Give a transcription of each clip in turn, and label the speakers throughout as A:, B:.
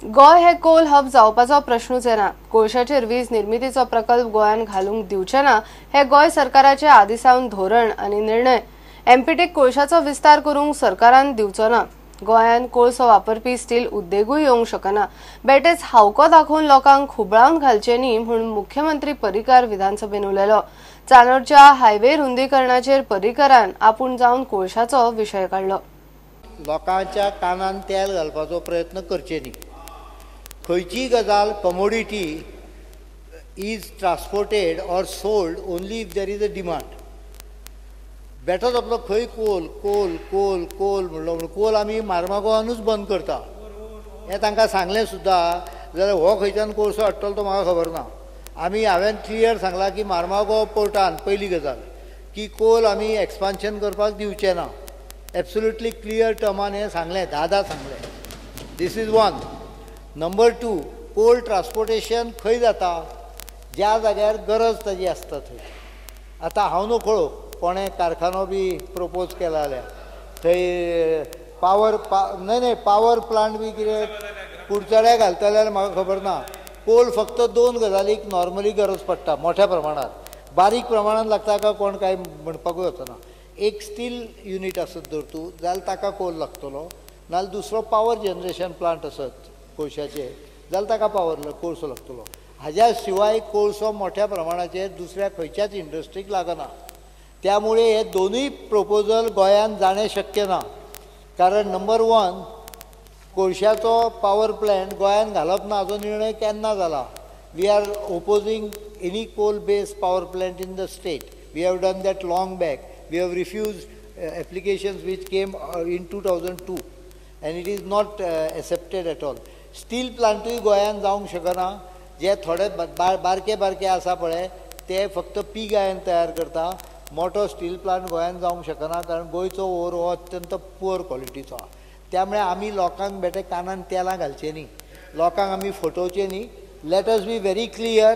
A: गोंय हे कोल हब जावपाचो प्रश्नूच येना. कोळशाचेर वीज निर्मितीचो प्रकल्प गोंयांत घालूंक दिवचे ना हे गोंय सरकाराचे आदी सावन धोरण आनी निर्णय. एमपीटीक कोळशाचो विस्तार करूंक सरकारान दिवचो ना. गोंयांत कोळसो वापरपी स्टील उद्देगूय येवंक शकना. बेटेच हावको दाखोवन लोकांक खुबळावन घालचे न्ही म्हूण मुख्यमंत्री पर्रीकार विधानसभेन उलयलो. चांदोरच्या हायवे रुंदीकरणाचेर पर्रीकारान आपूण जावन कोळशाचो विशय काडलो.
B: लोकांच्या कानान तेल घालपाचो प्रयत्न करचे न्ही. खंयचीय गजाल commodity is transported or sold only if there is a demand. बेठोच आपलो खंय कोल कोल कोल कोल म्हणलो म्हणून कोल आमी मारमागोवानूच बंद करता हें तांकां सांगलें सुद्दां जाल्यार हो खंयच्यान कोळसो हाडटलो तो म्हाका खबर ना. आमी हांवें क्लियर सांगलां की मारमागो पोर्टान पयली गजाल की कोल आमी एक्सपान्शन करपाक दिवचे ना. एब्सोल्युटली क्लियर टर्मान हें सांगलें, 10 सांगलें. This is one. Number 2, coal transportation खंय जाता? ज्या जाग्यार गरज ताजी आसता थंय. आतां हांव नकळो कोणें कारखानो बी प्रपोज केला जाल्यार थंय पावर न्हय न्हय पावर प्लांट बी कितें कुडचड्या घालतले जाल्यार म्हाका खबर ना. कोल फक्त 2 गजालीक नॉर्मली गरज पडटा मोठ्या प्रमाणात. बारीक प्रमाणान लागता काय कोण कांय म्हणपाकूय वचना. एक स्टील युनीट आसत जर तूं जाल्यार ताका कोल लागतलो, नाजाल्यार दुसरो पावर जनरेशन प्लांट आसत कोळशाचेर जाल्यार ताका पावर कोळसो लागतलो. हाज्या शिवाय कोळसो मोठ्या प्रमाणाचेर दुसऱ्या खंयच्याच इंडस्ट्रीक लागना. त्यामुळे हे दोनूय प्रपोजल गोंयांत जाणें शक्य ना. कारण नंबर 1, कोळशाचो पावर प्लांट गोंयांत घालप ना हाचो निर्णय केन्ना जाला. We are opposing any coal based power plant in the state. We have done that long back. We have refused applications which came in 2002 and it is not accepted at all. Steel प्लांटूय गोंयांत जावंक शकना. जे थोडे बारके बारके आसा पळय ते फक्त पी गोंयांत तयार करता. मोठो स्टील प्लांट गोंयांत जावंक शकना कारण गोंयचो ओर हो अत्यंत पुअर क्वॉलिटीचो आसा. त्यामुळे आमी लोकांक बेठे कानान तेलां घालचें न्ही, लोकांक आमी फटोवचें न्ही. Let us be very clear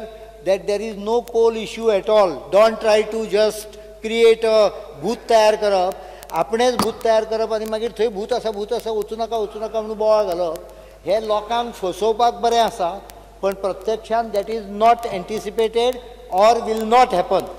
B: that there is no coal issue at all. Don't try to just create a भूत तयार करप, आपणेच भूत तयार करप आनी मागीर थंय भूत आसा भूत आसा वचूं नाका वचूं नाका म्हणून बोवाळ घालप हे लोकांक फसोवपाक बरें आसा, पण प्रत्यक्षान that is not anticipated or will not happen.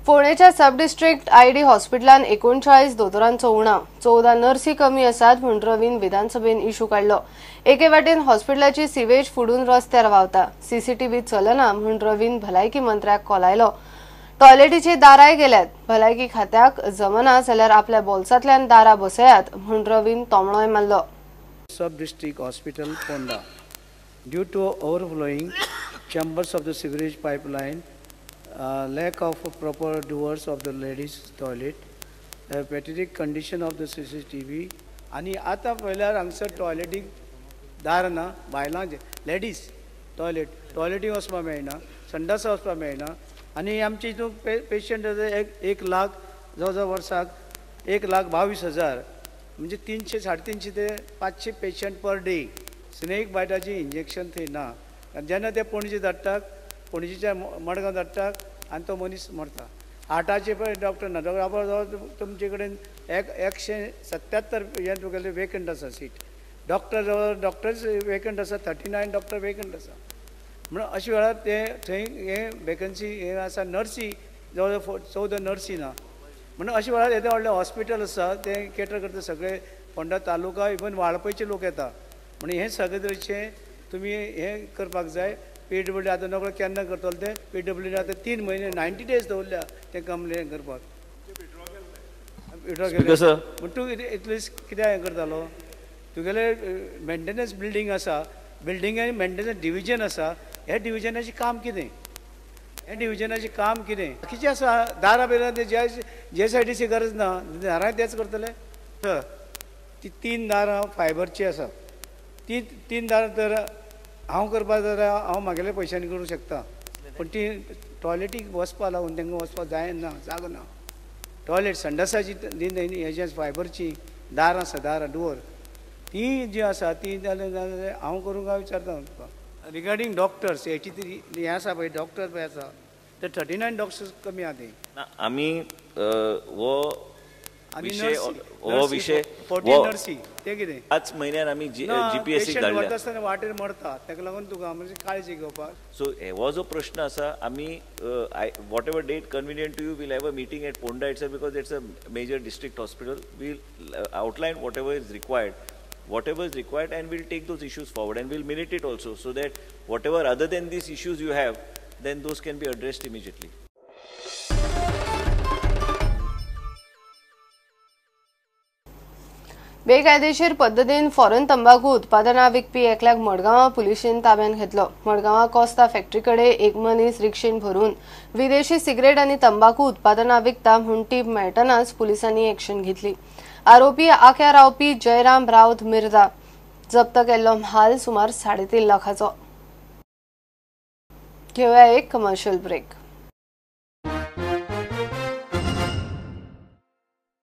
A: फोंडेच्या सब डिस्ट्रिक्ट आयडी हॉस्पिटलान 39 दोतोरांचो उणाव, 14 नर्सी कमी आसात म्हूण रवीन विधानसभेन इशू काडलो. एके वाटेन हॉस्पिटलाची सिवेज फुडून रस्त्यार व्हांवता, सीसीटीव्ही चलना म्हूण रवीन भलायकी मंत्र्याक कोलायलो. टॉयलेटीची दाराय गेल्यात, भलायकी खात्याक जमना जाल्यार आपल्या बोल्सांतल्यान दारां बसयात म्हूण रवीन तोमणोय मारलो.
C: Sub district hospital Ponda, due to overflowing chambers of the sewerage pipeline, lack of proper doors of the ladies toilet, the pathetic condition of the CCTV. आनी आतां पळयल्यार हांगसर टॉयलेटीक दार ना, बायलांचे लेडीज टॉयलेट टॉयलेटीक वचपाक मेळना, संडासा वचपाक मेळना. आनी आमचे हितून पेशंट 1 लाख जवळ जवळ वर्साक 1,22,000 म्हणजे 300 350 ते 500 पेशंट पर डे. स्नेक बायटाची इंजेक्शन थंय ना. जेन्ना ते पणजे धाडटात, पणजेच्या मडगांव धाडटात आनी तो मनीस मरता. हार्टाचे पळय डॉक्टर ना, डॉक्टर जवळ तुमचे कडेन 177 हें तुगेलें वेकंट आसा सीट. डॉक्टर जवळ डॉक्टर्स वेकंट आसा, 39 डॉक्टर वेकंट आसा. म्हणून अशे वेळार ते थंय हें वेकन्सी हें आसा. नर्सी जवळ जवळ 14 नर्सी ना. म्हणून अशे वेळार येदें व्हडलें हॉस्पिटल आसा तें केटर करता सगळे फोंडा तालुका, इवन वाळपयचे लोक येता. म्हणून हें सगळे तरेचें तुमी हें करपाक जाय. पीडब्ल्यूडी आतां नकळो केन्ना करतलो तें. पीडब्ल्यूडी आतां 3 म्हयने 90 डेज दवरल्या तें कंप्लेन करपाक. विड्रॉ केलें पूण तूं एटलिस्ट कित्याक हें करतालो? तुगेलें मेंटेनन्स बिल्डींग आसा, बिल्डींग आनी मेंटेनन्स डिविजन आसा. ह्या डिविजनाचें काम कितें? ह्या डिविजनाचें काम कितें? बाकीचें आसा दारां बिरां ते जे सायडीची गरज ना, दारां तेच करतले. ती 3 दारां फायबरची आसा. ती 3 दारां तर हांव करपा जाल्यार हांव म्हागेल्या पयशांनी करूंक शकता, पूण ती टॉयलेटीक वचपा लागून तांकां वचपाक जायना, जागो ना. टॉयलेट संडासाची हेजे फायबरची दारां आसा, दारां डोर ती जी आसा ती जाल्यार हांव करूंक काय विचारता तुका. रिगार्डींग डॉक्टर्स 83 हें आसा पळय, डॉक्टर पळय आसा ते 39 डॉक्टर्स कमी आहा. ते
D: आमी हो विशय हो विशय
C: नर्सी ते कितें
D: 5 म्हयन्यान आमी जीपीएससी धाडल्या
C: वाटेर मरता ताका लागून तुका म्हणजे काळजी घेवपाक.
D: सो हो जो प्रश्न आसा आमी whatever date convenient to you will have a meeting at Ponda it's because it's a major district hospital. We'll outline whatever is required and we'll take those issues forward and we'll minute it also so that whatever other than these issues you have, then those can be addressed immediately.
A: बेकायदेशीर पद्दतीन foreign तंबाखू उत्पादनां विकपी एकल्याक मडगांवां पुलिशेन ताब्यात घेतलो. मडगांवां कोस्ता फॅक्टरी कडेन एक मनीस रिक्षेन भरून विदेशी सिगरेट आनी तंबाखू उत्पादनां विकता म्हूण टीप मेळटनाच पुलिसांनी एक्शन घेतली. आरोपी आख्या रावपी जयराम राऊत मिर्दा. जप्त केल्लो म्हाल सुमार 3.5 लाखाचो. घेवया एक कमर्शियल ब्रेक.